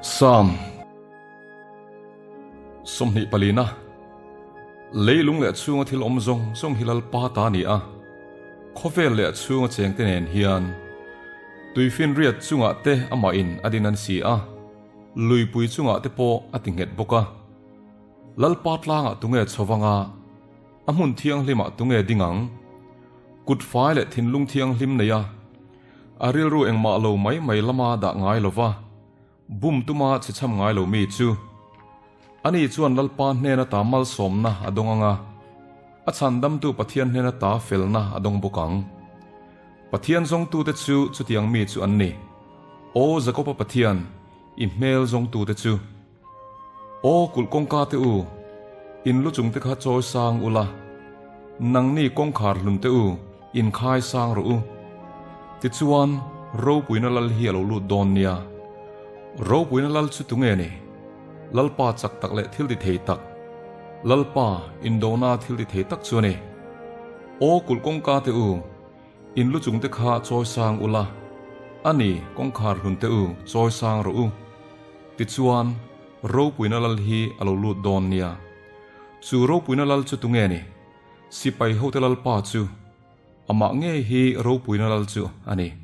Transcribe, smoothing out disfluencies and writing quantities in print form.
Psalm 24 Leilung leh chhunga thil awm zawng zawng hi Lalpa ta a ni a, khawvel leh a chhunga chengte nen hian tuifinriat chungah te amah in a din an si a, luipui chungah te pawh a ti nghet bawk a. Lalpa tlangah tunge chho vanga a hmun thianghlimah tunge ding ang? Kut fai leh thinlung thianghlim nei a, a rilru engmah lo mai mai lama dah ngai lova bum tuma chhechham ngai lo mi chu. Ani chuan Lalpa hnena ta malsawmna a dawng ang a, a chhandamtu Pathian hnena ta felna a dawng bawk ang. Pathian zawngtute chu chutiang mi chu an ni. Aw Jakoba Pathian, i hmel zawngtute chu. Aw kulh kawngka te u, in lu chung te kha chawi sang ula, nangni kawngkhar hlun te u, in khai sang rawh u. Tichuan, ropuina lal hi a lo lut dawn nia. Ropuina lal chu tunge ni? Lalpa chak tak leh thil ti thei tak, Lalpa indona thil ti thei tak chu a ni. Aw kulh kawngka te u, In lu chung te kha chawi sang ula, a ni, kawngkhar hlun te u, chawi sang rawh u. Tichuan, ropuina lal hi a lo lut dawn nia. Chu ropuina lal chu tunge ni? Sipai hote lalpa chu, amah ngei hi ropuina lal chu a ni.